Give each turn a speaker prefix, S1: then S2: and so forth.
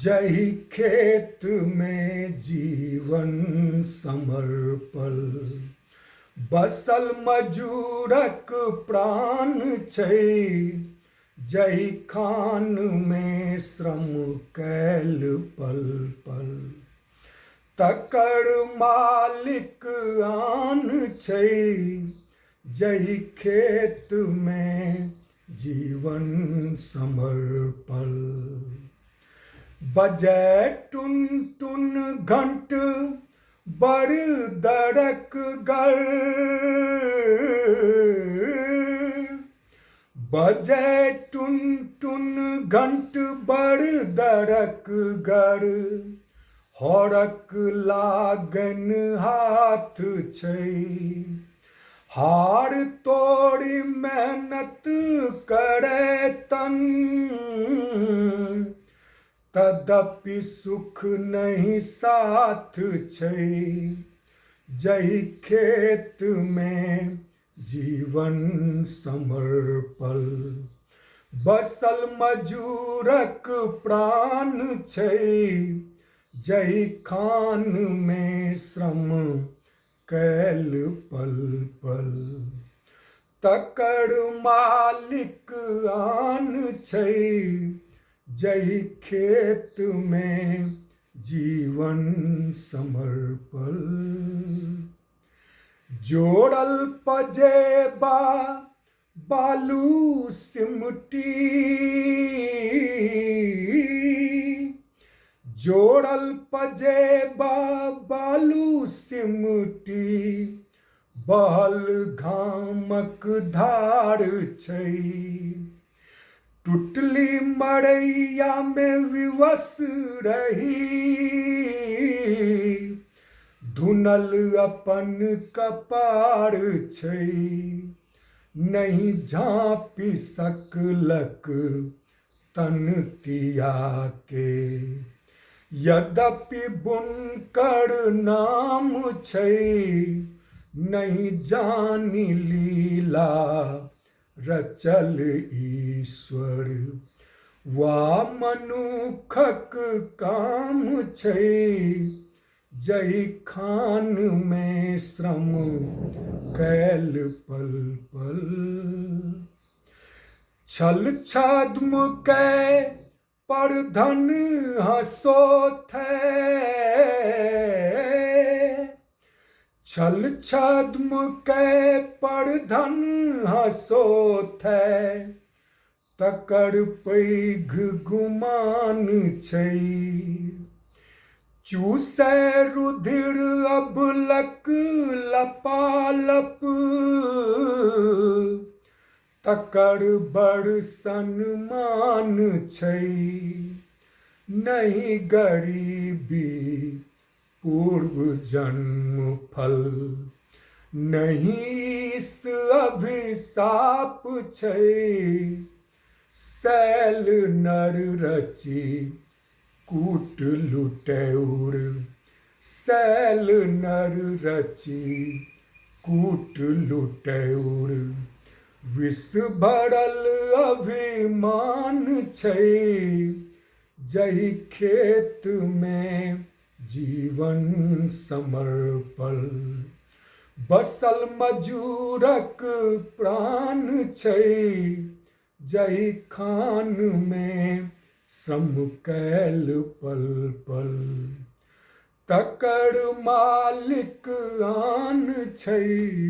S1: जहि खेतमे जीवन समर्पल बसल मजूरक प्राण छै जहि खानमे श्रम कैल पल पल तकर मालिक आन छै जहि खेतमे जीवन समर्पल बजै टुन टुन घंट बड़ दरक गर बजै टुन टुन घंट बड़ दरक गर हरक लागन हाथ छै हार तोड़ि मेहनत करै तन तदपि सुख नहि साथ छै जहि खेतमे जीवन समर्पल बसल मजूरक प्राण छै जहि खानमे श्रम कैल पल पल तकर मालिक आन छै जहि खेतमे जीवन समर्पल जोड़ल पजेबा बालू सिमटी जोड़ल पजेबा बालू सिमटी बहल घामक धार छै टुटली मड़ैयामे विवश रही धुनल अपन कपार छै नहि झाँपि सकलक तन तियाके यद्यपि बुनकर नाम छै नहि जानि लीला रचल ईश्वर वा मनुखक काम छै जहि खानमे श्रम कैल पल पल छल छद्म कै पर धन हसोथ छल छद्म कै पर धन हसोथ तकर पैघ गुमान छै चूसै रुधिर अबलक लपालप तकर बड़ सन्मान छै नहि गरीबी पूर्व जन्म फल नहि ईश अभिशाप छै शैल नर रचि कूट लुटौर शैल नर रचि कूट लुटौर विष भरल अभिमान छै जहि खेतमे जीवन समर्पल बसल मजूरक प्राण छै जहि खानमे श्रम कैल पल पल तकर मालिक आन छै।